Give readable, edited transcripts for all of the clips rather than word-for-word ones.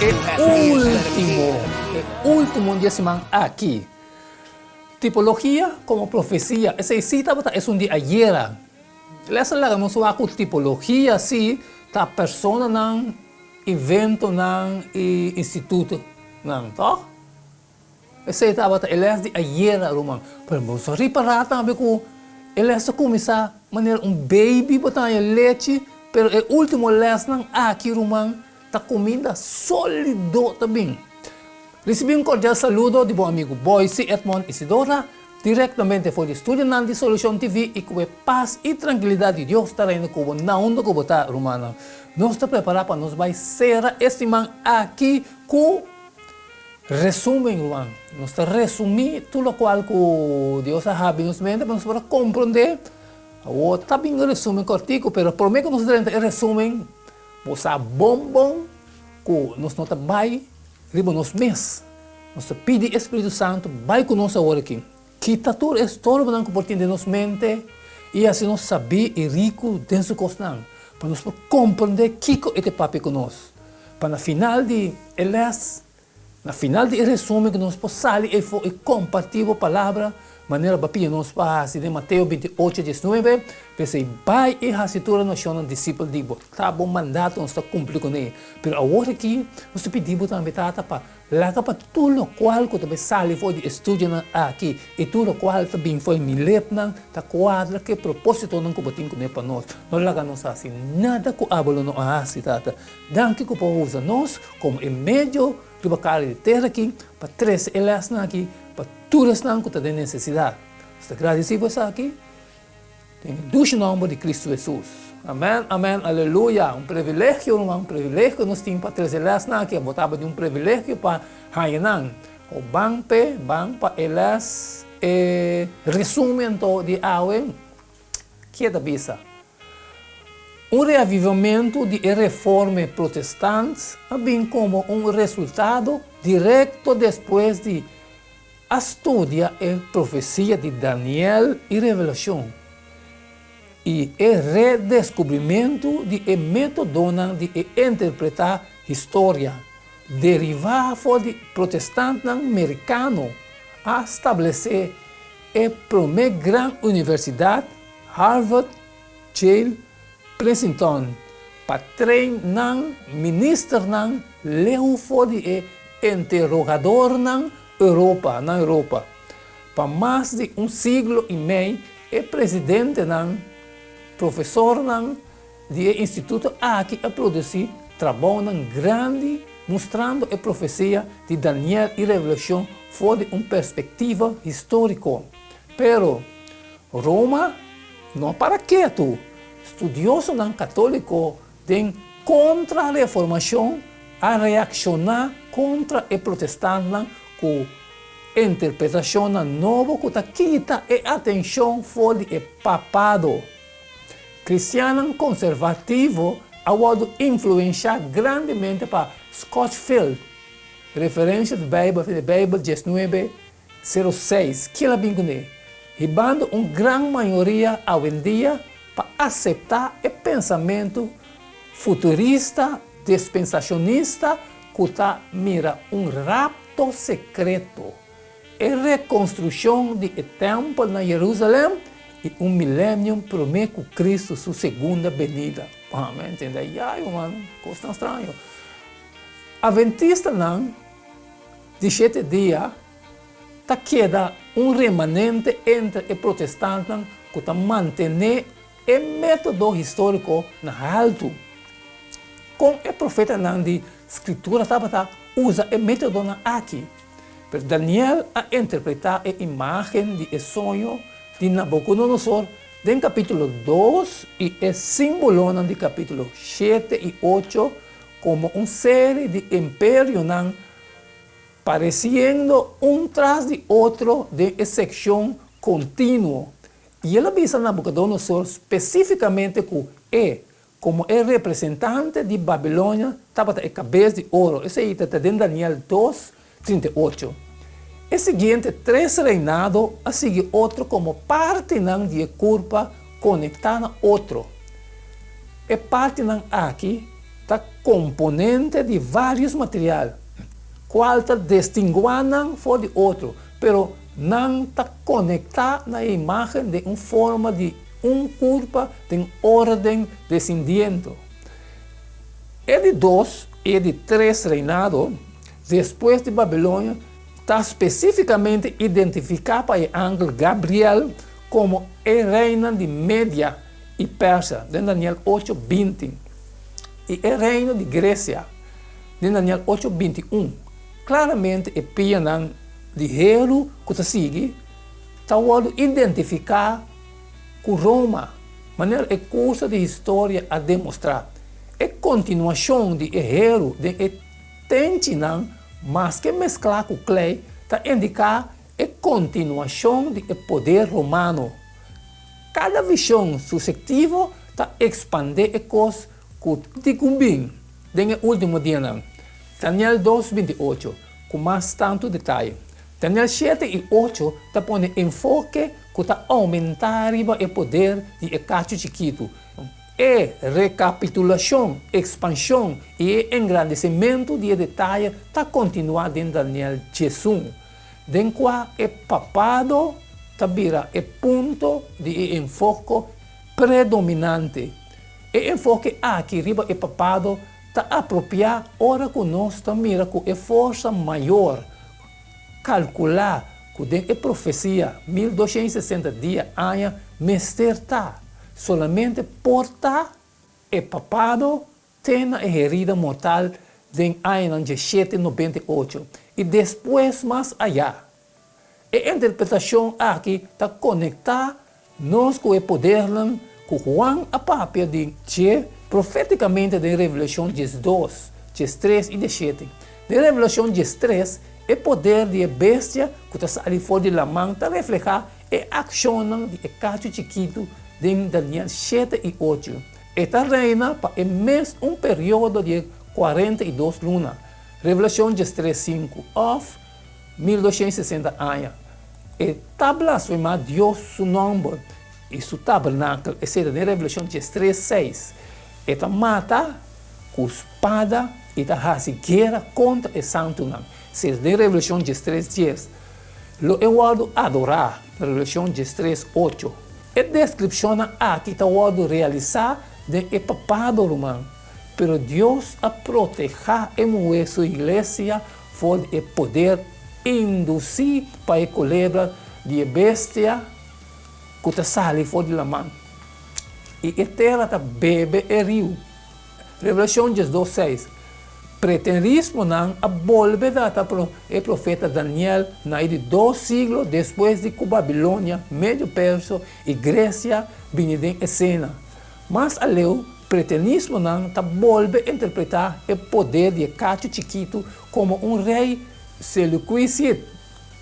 E último, e último di e siman aki. Tipologia komo profesia, esei sí tabata esun di ayera. Les a laga nos wak ku tipologia sí ta personanan, eventonan i institutonan, tòg? Esei tabata e les di ayera, ruman. Pero bo sa ripará tambe ku e les ta kuminsá manera un baby bo ta haña lechi, pero e último lesnan aki, ruman, ta kuminda sólido ta bin. Risibí un kordial saludo di bo amigu Boyce Edmond Isidora, direktamente for di studionan di Solucion TV i ku e pas i trankilidat di Dios ta reina ku bo na unda ku bo ta, rumannan. Nos ta prepará pa nos bai sera e siman aki ku. Resumen, ruman. Nos ta resumí tur lokual ku Dios a habri nos mente pa nos por a komprondé. Awor ta bin un resumen kòrtiku, pero promé ku nos drenta e resumen, bo sa bon bon ku nos no ta bai riba nos mes. Nos ta pidi e Spiritu Santu bai ku nos awor aki. Kita tur e storbonan ku por tin den nos mente i hasi nos sabí i riku den su kosnan, pa nos por komprondé kiko e ta papia ku nos. Pa na final di e lès, na final di e resumen ku nos por sali eifó i kompartí bo palabra manera bo a pidi nos pa hasi den Mateo 28, 19, P'esei bai i hasi tur e nashonnan disipel di bo. Ta bo mandato nos ta kumpli kuné. Pero awor aki nos ta pidi bo tambe, Tata, pa Laga pa tur lokual ku ta bai sali for di e studionan aki i tur lokual ta bin for di mi lepnan ta kuadra ku e propósitonan ku bo tin kuné pa nos. No laga nos hasi nada ku abo lo no a hasi, Tata. Danki ku por usa nos komo e medio riba kara di tera aki pa trese e lèsnan aki pa tur esnan ku ta den nesesidat. Nos ta gradisí bo esaki. Den e dushi nomber di Cristo Jesus. Amen, amen, aleluya. Un privilegio, ruman, un privilegio nos tin pa trese lesnan aki. Abo tabata di un privilegio pa haña nan. O ban p'e, ban pa e les, e resumen anto di awe, ke ta bisa? Un reavivamentu di e Reforme Protestant a bin komo un resultado direkto despues di A studia e profesia di Daniel i Revelashon i e redeskubrimentu di e métodonan di e interpretá historia derivá for di protestantnan merikano a stablesé e promé gran universidat Harvard, Yale, Princeton pa train nan ministernan leu for di e enterogadornan Europa na Europa. Pa mas di un siglo i mei e presidentenan, profesornan di e instituto aki a produsí trabounan grandi mustrando e profesia di Daniel i Revelashon for di un perspektiva históriko. Pero, Roma no a para ketu. Studiosonan katóliko den Kontra-Reformashon a reakshoná kontra e protestantnan ku interpretashonnan nobo ku ta kita e atenshon for di e papado. Kristiannan konservativo a wòrdu influenshá grandemente pa Scofield, referensia di Beibel di Beibel 19 06, Kiel a bin kuné, hibando un gran mayoria awendia pa aseptá e pensamentu futurista dispensashonista ku ta mira un rapto sekreto, e rekonstrukshon di e tèmpel na Jerusalèm i un milenium promé ku Kristu su segunda benida. Amen, tende ayá, ruman, kosnan straño. Aventistanan. Di shete dia ta keda un remanente entre e protestantnan ku ta mantené e método históriko na haltu. Kon e profetanan di Skritura tabata usa e métodonan aki? Pero Daniel a interpretá e imágen di e soño di Nabukodonosor den kapítulo dos i e símbolonan di kapítulo shete i ocho Komo un seri di imperionan paresiendo un tras di otro den e sekshon kontinuo, i el a bisa Nabukodonosor spesífikamente ku e, komo e representante di Babilonia, tabata e kabes di oro. Esei ta den Daniel dos, 38. E siguiente tres reinado a sigui otro komo partinan di e kurpa konektá na otro. E partinan aki ta. ta komponente di vários material, kual ta destinguá nan for di otro, pero nan ta konektá na e imágen den un forma di un kurpa den órden desindiento. E di dos i e di tres reinado despues di Babilonia ta spesífikamente identifiká pa e angel Gabriel komo e reinan di Media i Persia den Daniel ocho, 20 i e reino di Gresia den Daniel ocho, 21. Klaramente e pianan di heru ku ta sigui ta wòrdu identifiká ku Roma, manera e kurso di historia a demostrá. E kontinuashon di e heru den e tenchinan maske mesklá ku klei ta indiká e kontinuashon di e poder romano. Kada vishon susetivo ta ekspandé e kos ku tin ku bin den e último dianan. Daniel dos, 28, ku mas tantu detaye. Daniel shete i ocho ta pone enfoke ku ta oumentá riba e poder di e kachu chikitu. E rekapitulashon, ekspanshon i e engrandesementu di e detaye ta kontinuá den Daniel 11, den kua e papado ta bira e punto di e enfoko predominante. E enfoke aki riba e papado ta apropiá ora ku nos ta mira ku e forsa mayor kalkulá ku den e profesia 1260 dia aña mester ta solamente por ta e papado te na e herida mortal den añanan 1798 i despues mas ayá. E interpretashon aki ta konektá nos ku e podernan ku Juan a papia di dje profétikamente den Revelashon 12, 13 i 17. Den Revelashon 13, e poder di e bestia ku ta sali for di laman ta reflehá e akshonnan di e kachu chikitu den Daniel shete i ocho. E ta reina pa e mes un periodo di 42 luna, Revelashon 13, sinku, òf 1260 aña. E ta blasfemá Dios su nòmber i su tabernakel, esei ta den Revelashon 13, seis. E ta mata ku spada i ta hasi guera kontra e santunan, esei ta den Revelashon 13, dies. Lo e wòrdu adorá, Revelashon 13, ocho. E deskripshonnan aki ta wòrdu realisá den e papado, ruman. Pero Dios a protehá e muhé su iglesia for di e poder indusí pa e kolebra di e bestia ku ta sali for di laman. I e tera ta bebe e riu. Revelashon 12, seis. Preterismonan a bolbe data e profeta Daniel na e di dos siglo despues di ku Babilonia, Medio Perso i Gresia bini den esena. Mas aleu, pretenismonan ta bolbe interpretá e poder di e kachu chikitu komo un rei Seleukuisid,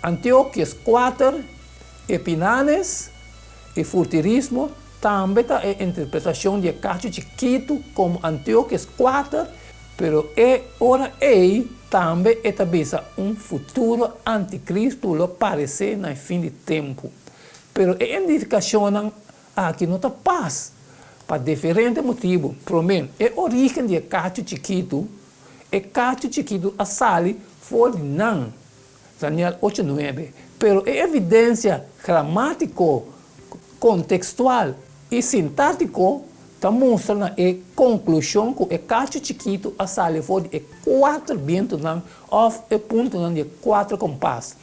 Antiokios kuater, Epinanes, e furtirismo tambe ta e interpretashon di e kachu chikitu komo Antiokios kuater, pero e ora ei tambe e ta bisa un futuro antikristu lo paresé na e fin di tempu. Pero e indikashonnan Aki no ta pas pa diferente motibu. Promé, e orígen di e kachu chikitu, e kachu chikitu a sali for di nan, Daniel ocho nuebe, pero e evidensia gramátiko, kontekstual i sintátiko ta mustra na e konklushon ku e kachu chikitu a sali for di e kuater bientunan òf e puntonan di e kuater kompas.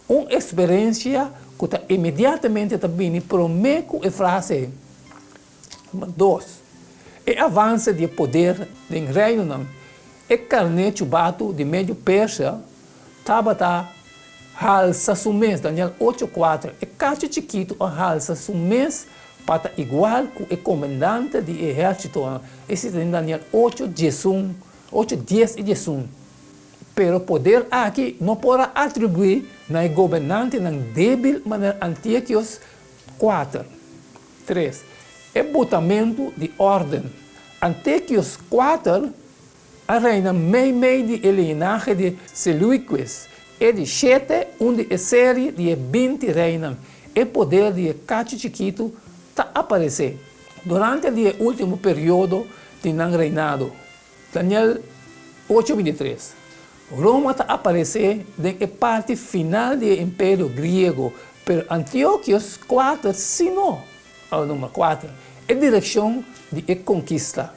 Un eksperensia ku ta inmediatamente ta bini promé ku e frase Number dos, e avanse di e poder den reinonan. E karné chubatu di Medio Persia tabata halsa su mes, Daniel ocho kuater, e kachu chikitu a halsa su mes pa ta igual ku e komandante di e ehérsitonan, esei ta den Daniel ocho diesun, ocho dies i diesun. Pero poder aki no por a atribuí na e gobernantenan débil manera Antiokios kuater. Tres, e botamentu di órden. Antiokios kuater a reina meimei di e linahe di Seleukus, e di shete un di e seri di e 20 reinan. E poder di e kachu chikitu ta aparesé durante di e último periodo di nan reinado. Daniel ocho bintitres, Roma ta aparesé den e parti final di e Imperio Griego, pero Antiochios kuater sí no. Awa number kuater, e direkshon di e konkista.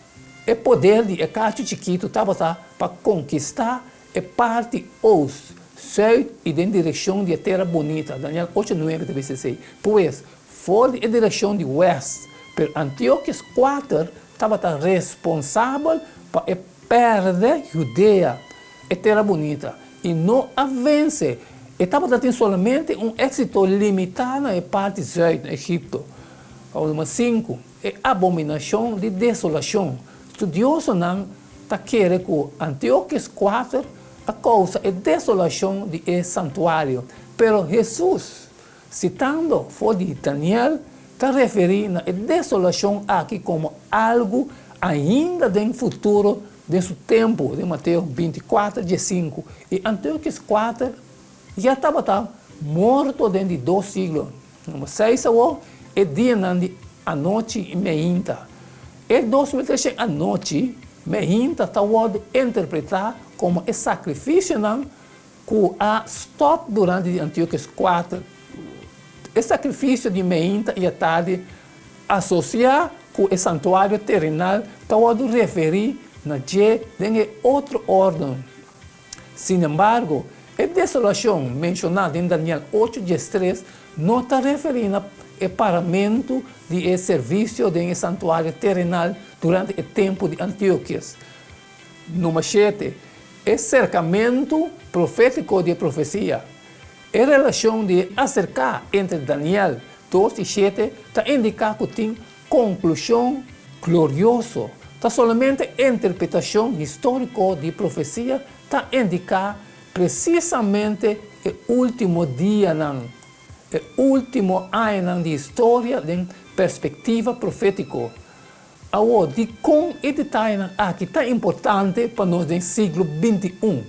E poder di e kachu chikitu tabata pa konkistá e parti oost, sùit i den direkshon di e Tera Bunita, Daniel ocho nuebe ta bisa esei. Pues, for di e direkshon di wèst, pero Antiochios kuater tabata responsabel pa e pèrdè Judea, e Tera Bunita, i no a vense. E tabata tin solamente un éksito limitá na e parti zùit, na Egipto. Awa number sinku, e abominashon di desolashon. Studiosonan ta kere ku Antiochios kuater a kousa e desolashon di e santuario. Pero Hesus Sitando for di Daniel ta referí na e desolashon aki komo algu ainda den futuro den su tempu, den Mateo bintikuater diesinku, i Antiochus kuater ya tabata morto den di dos siglo. Number seis awor, e dianan di anochi i meinta. E 2300 anochi meinta ta wòrdu interpretá komo e sakrifisionan ku a stòp durante di Antiochus kuater. E sakrifisio di meinta i atardi asosiá ku e santuario terenal ta wòrdu referí na dje den e otro órden. Sinembargo, e desolashon menshoná den Daniel ocho diestres no ta referí na e paramentu di e servisio den e santuario terenal durante e tempu di Antiochus. Number shete, e serkamentu profétiko di e profesia. E relashon di e aserká entre Daniel dos i shete ta indiká ku tin konklushon glorioso. Ta solamente interpretashon históriko di profesia ta indiká presisamente e último dianan, e último añanan di historia den perspektiva profétiko. Awor, dikon e detayenan aki ta importante pa nos den siglo bintiun?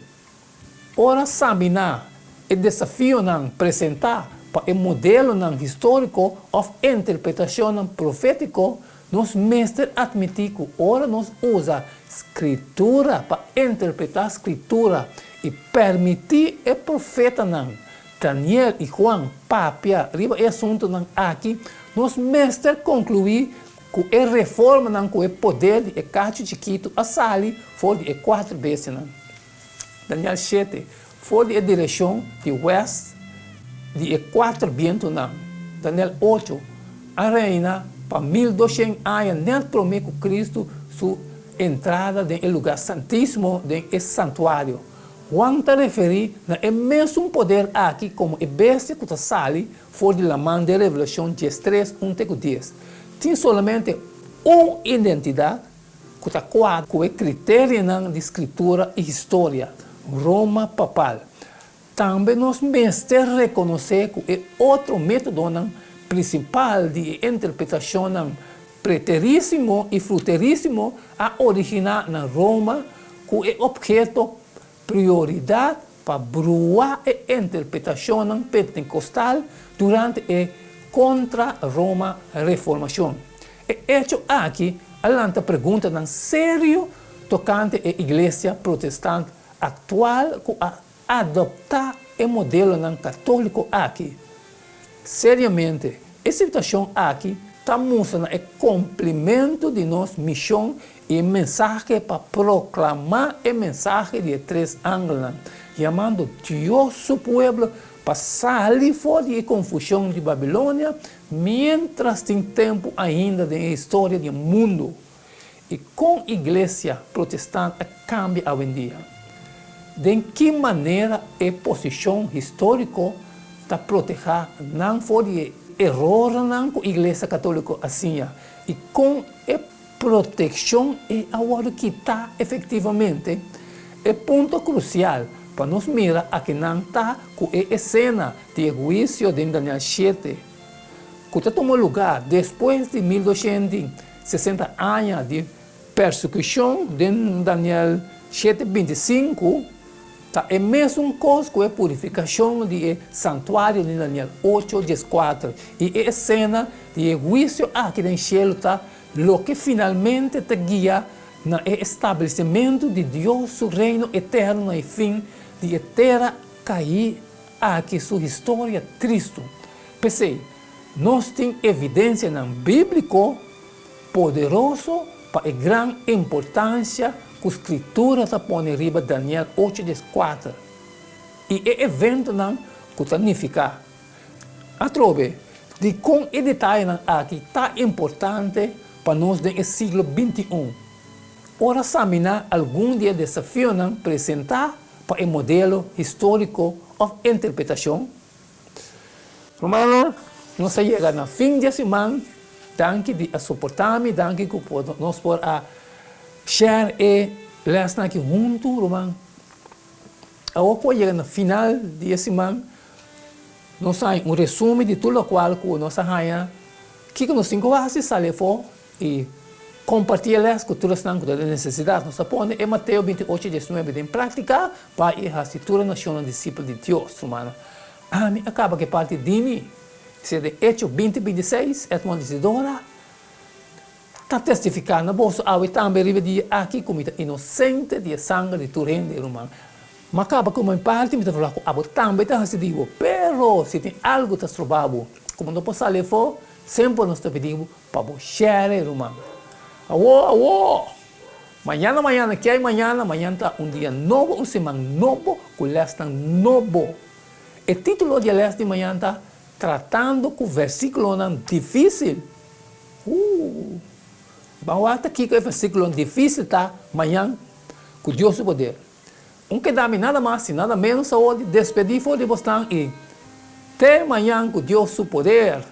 Ora saminá e desafionan presentá pa e modelonan históriko òf interpretashonnan profétiko, nos mester atmití ku ora nos usa Skritura pa interpretá Skritura i permití e profetanan Daniel i Juan papia riba e asuntunan aki, nos mester konkluí Ku e reformanan ku e poder di e kachu chikitu a sali for di e kuater bestianan. Daniel shete, For di e direkshon di wèst di e kuater bientunan. Daniel ocho, A reina pa 1200 aña nèt promé ku Kristu su entrada den e lugá santísimo den e santuario. Juan ta referí na e mesun poder aki komo e bestia ku ta sali For di laman den Revelashon diestres, un te ku dies, tin solamente un identidat ku ta kuadra ku e kriterianan di Skritura i historia, Roma papal. Tambe nos mester rekonosé ku e otro métodonan prinsipal di e interpretashonnan preterísimo i futerísimo a originá na Roma ku e opheto Prioridat pa brua e interpretashonnan pentekostal durante e Kontra-Roma Reformashon. E echo aki a lanta preguntanan serio tokante e Iglesia Protestant aktual ku a adoptá e modelonan katóliko aki. Seriamente, e situashon aki ta mustra na e kumplimentu di nos mishon i e mensahe pa proklamá e mensahe di e tres angelnan, yamando Dios su pueblo pa sali for di e konfushon di Babilonia miéntras tin tempu ainda den e historia di e mundu. I kon Iglesia Protestant a kambia awendia? Den ki manera e posishon históriko ta protehá nan for di e erornan ku Iglesia Katóliko a siña? I kon e protekshon ei a wòrdu kitá efektivamente? E punto krusial pa nos mira akinan ta ku e esena di e huisio den Daniel shete, ku ta tuma lugá despues di 1260 aña di persekushon den Daniel shete 25, ta e mesun kos ku e purifikashon di e santuario den Daniel ocho 14, i e esena di e huisio aki den shelu ta loke finalmente ta guia. na e establesimentu di Dios su Reino eterno na e fin di e tera kaí aki su historia tristu. P'esei, nos tin evidensianan bíbliko poderoso pa e gran importansia ku Skritura ta pone riba Daniel ocho dieskuater i e eventonan ku ta nifiká. Atrobe, dikon e detayenan aki ta importante pa nos den e siglo bintiun? Ora saminá algun di e desafionan presentá pa e modelo históriko òf interpretashon, Rumannan, nos a yega na fin di e siman. Danki di a soportá mi, danki ku nos por a share e lèsnan aki huntu, ruman. Awor ku a yega na final di e siman, nos a haña un resumen di tur lokual ku nos a haña, kiko nos tin ku hasi, sali afó i kompartí e lès ku tur esnan ku ta den nesesidat. Nos ta pone e Mateo binti ocho diesnuebe den práktika pa i hasi tur e nashonnan disipel di Dios. Rumannan, ami a kaba ku e parti di mi, sea den Echo binti bintiseis, Edmond Isidora ta testifiká na boso awe tambe riba e dia aki ku mi ta inosente di e sanger di tur hende, ruman. M'a kaba ku mi parti, mi ta verwagt ku abo tambe ta hasi di bo. Pero si tin algu ta stroba bo ku bo no por sali afó, semper nos ta pidi bo pa bo share, ruman. Awó, awó! Mañana, mañana, ke hay mañana? Mañana ta un dia nobo, un siman nobo ku lèsnan nobo. E título di e lès di mañana ta Tratando ku Versíkulonan Difísil. Ooh! Ban wak ta kiko e versíkulonan difísil ta mañan ku Dios su poder. Un keda mi nada mas i nada ménos awor di despedí for di bosnan i te mañan ku Dios su poder.